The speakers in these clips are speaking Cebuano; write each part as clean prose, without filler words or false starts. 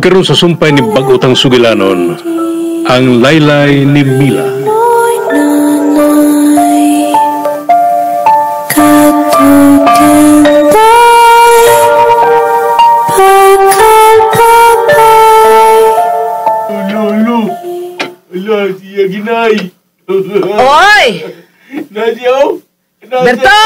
O karon sa sumpay ni Bagutang Sugilanon, ang laylay ni Mila. Lolo, ala siya ginay. Oy! Nasyo? Berto!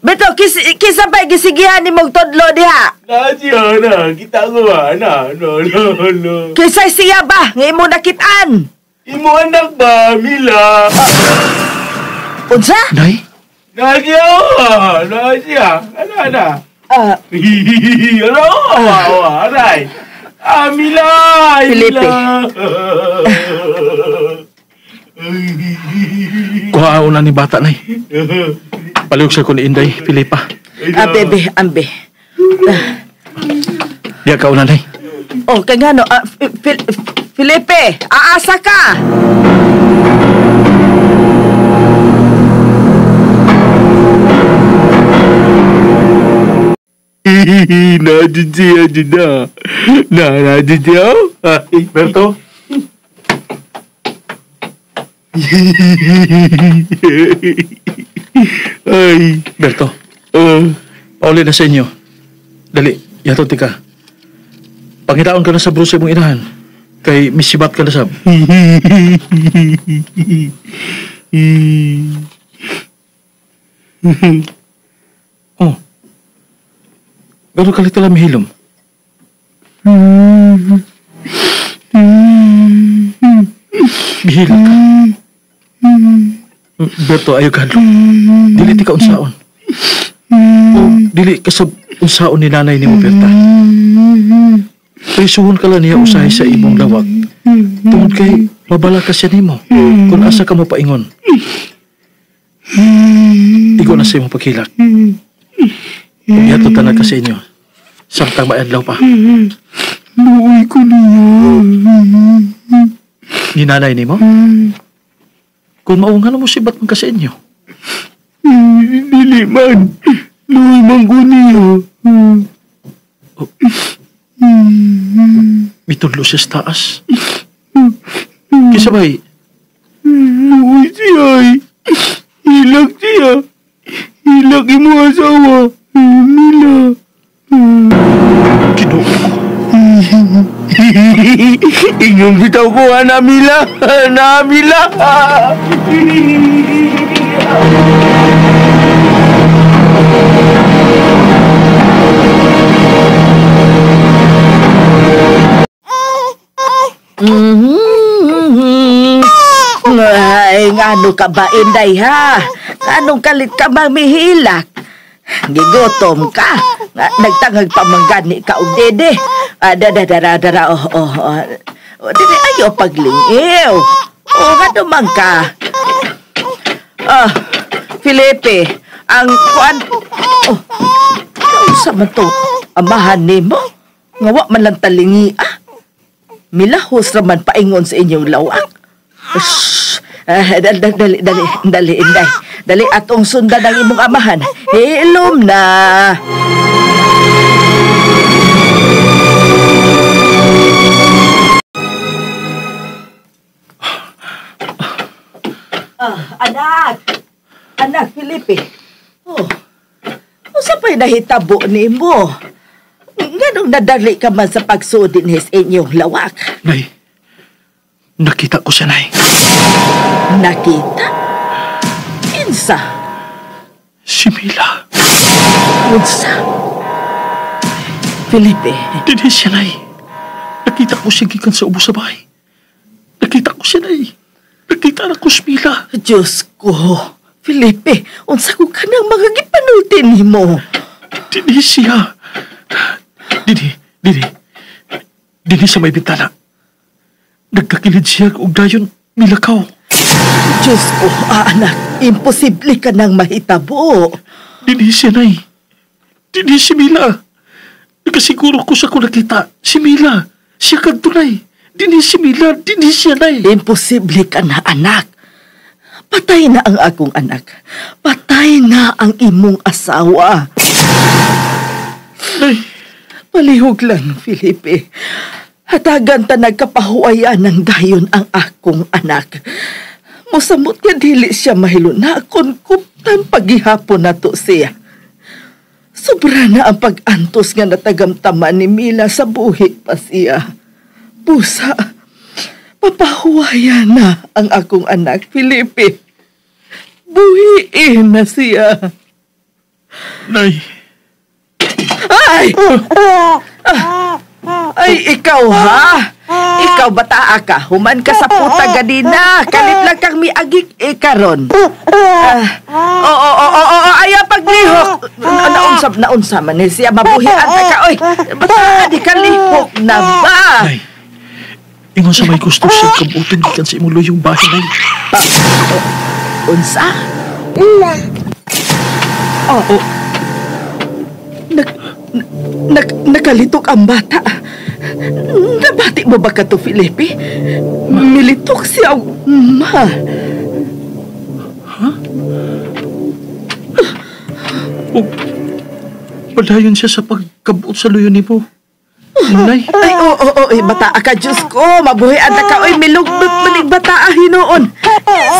Berto, kisa ba'y gisigihan ni mong tudlo diha? Nasyo na, kita ko ba? Na, no, no, no. Kisa'y siya ba? Nga imo nakitaan? Imo anak ba, Mila? Unsa? Nay? Nasyo! Nasyo! Ano, ano? Ano? Awa, aray! Ah, Mila! Felipe. Kuha na ni bata, Nay. Palihog siya ko ni Inday, Felipa. Ah, bebe, ambe. Diya ka una, Nay. Oh, kaya nga no, Felipe, aasa ka! Nandiyan siya, dyan na. Nandiyan siya. Berto? Ay. Berto. Pauli na sa inyo. Dali, yato tika. Pangitaon ka na sa bruso mong inahan. Kay misibat ka na sab. Oh. Gano'n kalit lang mihilom? Mihilom ka. Berto, ayaw ka. Dili ti ka unsaon. O, dili ka sa unsaon ni nanay ni mo, Berta. Prisuhon ka lang niya usahay sa imong lawak. Tungod kay mabala ka siya nimo kung asa ka mo paingon. Igo na sa imong pagkilak. Umiyato tanag ka sa inyo. Samtang maadlaw pa. Luoy ko niya. Ni nanay nimo? Kung maungan mo sibat man ka sa inyo. Dili man. Luoy man ko niya. Oh. Mitudlo siya sa taas. Kisabay. Luoy siya ay. Hilak siya. Hilak imo asawa. Mila. Ginoo ko. Inyong bitaw ko, na Mila. Na Mila. Ay, ngano ka ba, Inday, ha? Anong kalit ka bang mihilak? Gigutom ka. Nagtangag pamanggani ka og dede. Dara, dara, dara. Oh, oh, oh. Dede, ayo paglingiw. Oh, ngano man ka? Ah, Felipe, ang kuan... Oh, kausa man to? Amahan nimo? Nga wa man lang talingi, ah. Milahos raman paingon sa inyong lawak. Shhh! Dali, dali, dali, dali, Inday. Dali atong sundan ang imong amahan. Hilom na. Anak! Anak, Felipe. Oh, unsa pa'y nahitabo nimo? Nganong nadali ka man sa pagsudin his inyong lawak? Nay, nakita ko siya, Nay. Nakita? Kinsa? Si Mila. Unsa? Felipe. Dili siya, Nay. Nakita ko siya gikan sa ubos sa bahay. Nakita ko siya, Nay. Nakita na ko si Mila. Diyos ko. Felipe, unsa ko ka ng mga gipanulti nimo? Dili siya. Dili, dili. Dili sa may bintana. Nagkakilid siya og dayon milakaw. Diyos ko, anak, imposible ka nang mahitabo. Dili siya, Nay. Dili si Mila. Nakasiguro ko sa ko nakita. Si Mila. Siya kadto, Nay. Dili si Mila. Dili siya, Nay. Imposible ka na, anak. Patay na ang akong anak. Patay na ang imong asawa. Nay. Palihog lang, Felipe. Hatagan ta nagkapahuwayan ng dayon ang akong anak. Musamot nga dili siya mahiluna kung kuptan paghihapon nato siya. Sobra na ang pag-antos nga natagamtaman ni Mila sa buhi pa siya. Pusa, papahuwayan na ang akong anak, Felipe. Buhiin na siya. Nay. Ay! Ay, ikaw ha? Ikaw bataa ka. Human ka sa puta ganina. Kalit lang kang miagik karon. Oo, ayaw paglihok. Naunsa man siya mabuhian ta ka. Oy, bataa di ka lihok na ba? Nay, ingon sa may gusto siya kabutin gikan sa imong luyong bahay, nay. Unsa? Oo. Nakalitok ang bata. Nabati mo ba ka to, Felipe? Militok siya. Ma. Ha? Oh, padayon siya sa pagkabuot sa luyo ni mo. Nay. Ay, oo, bata ka, Diyos ko. Mabuhi ang ka. Oy, milugnot manig bata hinoon.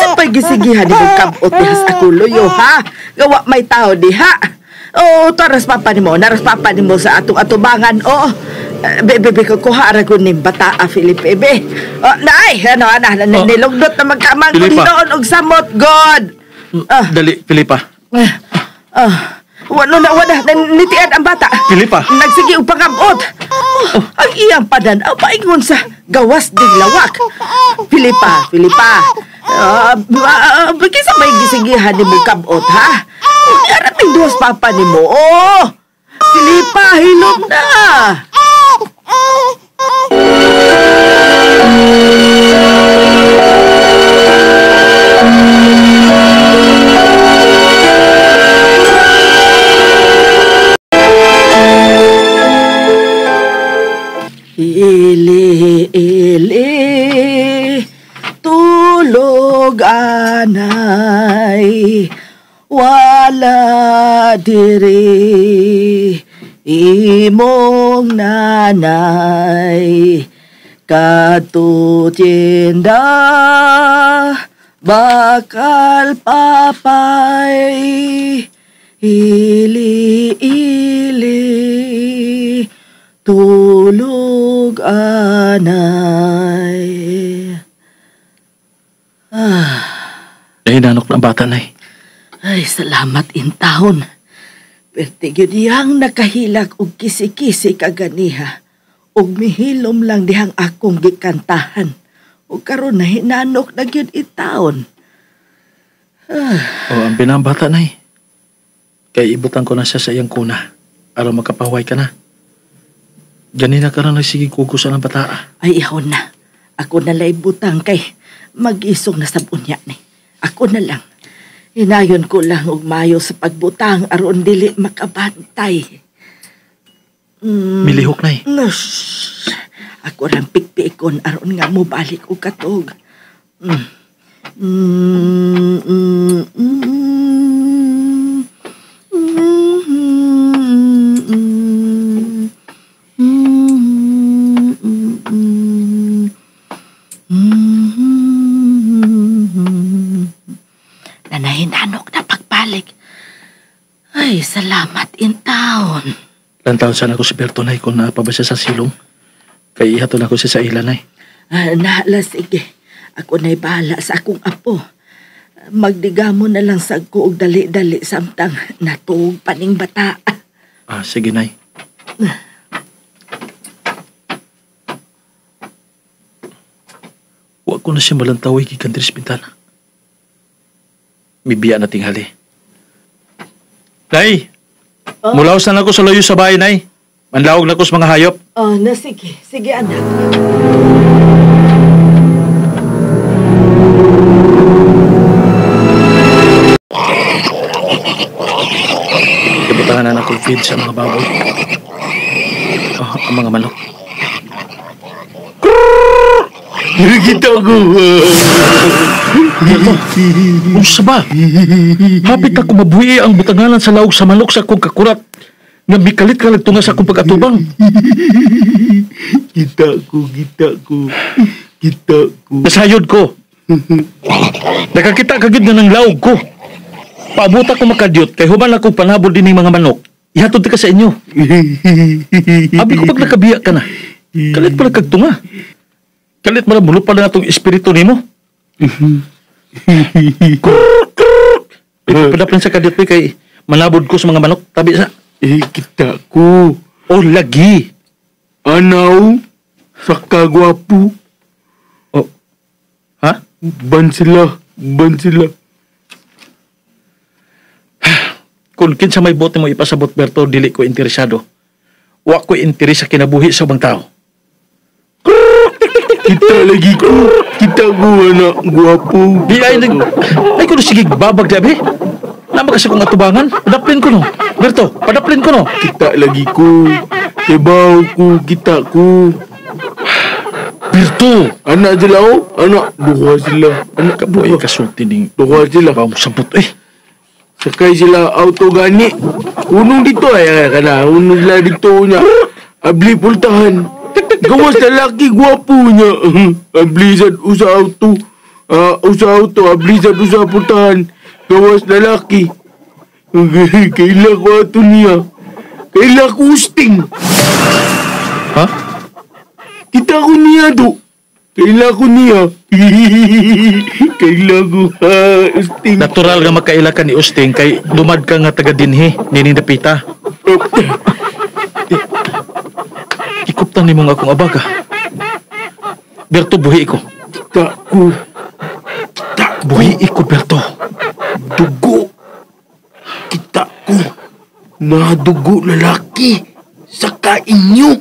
Sa pagisigihan ni mong kabot dihas ako luyo, ha? Gawa may tao diha. Oo, taras papa ni mo. Naras papa ni mo sa atong atubangan. Oo. Bebe, kuha ara ko ning bata, Felipe, be. Oh, nay, ano, nilugdot na magkamang ko hinoon og samot, God. Dali, Felipa. Wala na, nitian ang bata. Felipa. Nagsige og pangabot. Ang iyang padan-aw paingon sa gawas ding lawak. Felipa. Kinsa may gisigihan ni mo kabot, ha? Arating duwas papa ni mo. Oh! Felipa, hilom na! Ili, ili, tulog anay, wala diri, imong nanay, katutinda, bakal papay, ili, ili, tulog anay. Nahinanok na ang bata, nay. Ay, salamat intahon. Perti gyud diyang nakahilak og kisi-kisi kaganiha. Og mihilom lang dihang akong gikantahan. Og karon nahinanok na gyud itaon. Oh, ang binang bata, nay. Kay ibutang ko na siya sa iyang kuna. Aron makapahuway ka na. Ganina ka rin nagsigig kukusan ang bata. Ay, ihon na. Ako na lang ibutang kay mag-isog na sa bunya ni. Ako na lang. Inayon ko lang og mayo sa pagbutang aron dili makabantay. Milihok, nay. Ako rang pikpikon aron nga mobalik og katog. Nanahinanok na pagbalik. Ay, salamat in town. Lantaon sana ko si Berto, nay, kung naapa ba siya sa silong. Kay ihatol ako siya sa ila, nay. Nahala, sige. Ako na'y bahala sa akong apo. Magdigamo na lang sa ko og dali-dali samtang natuog paning bata. Sige, nay. Wa ko na siya malantaway gikan diri sa bintana. Mibiya na tinghali. Nay! Oh? Mulaos na ako sa layo sa bahay, nay. Manlawag na ko sa mga hayop. Oh, na sige. Sige, anak. Ibutangan na ako feed sa mga baboy. Oh, ang mga manok. Nakita ko. Unsa ba? Hapit ako mabuhi ang butanganan sa lawog sa manok sa akong kakurat. Nga mikalit ka nagtunga sa akong pag-atubang. Kita ko, kita ko. Kita ko. Nasayod ko. Nakakita ka gid nga ng laog ko. Paabot ako makadyot kay human ako panabol din ng mga manok. Ihatod ka sa inyo. Abi ko pag nakabiya ka na. Kalit pala kagtunga. Kalit pala mulupad na atong espiritu nimo. Krrk, krrk. Padaplin sa kadyot kay manabod ko sa mga manok. Tabi sa. Eh, kita ko. Oh, lagi. Anaw, sa kagwapo. Oh. Ha? Ban sila, ban sila. Kung kinsa may bote mo ipasabot, Berto, dili ko interesado. Wa ko interes sa kinabuhi sa ubang tao. Kita lagi ko. Kita ko, anak. Gwapo. Di ay nag... Ay ko sige babag di abi. Nama kasi kong atubangan. Padaplin ko no. Berto, padaplin ko no. Kita lagi ko. Kebaw ko, kita ko. Berto! Anak sila oh. Anak, duha sila. Anak, Kabuhay kasulti ning... Duha sila. Ba mo sabot eh. Sakay sila auto gani. Unong dito ay kana. Unong sila dito niya. Abli pultahan. Gawas lalaki gwapo niya. Abli sa usa auto. Usa auto abli sa usa pultahan. Gawas lalaki. Kaila ko ato niya. Kaila ko usting. Ha? Kita ko niya do. Kaila ko niya. Kaila ko usting. Natural nga magkaila ka ni Usting kay lumad ka nga taga dinhi nining dapita. Ikuptan nimo nga akong abaga. Berto, buhi ko. Kita ko. Buhi ko, Berto. Dugo. Kita ko. Nadugo lalaki. Sa kainyo.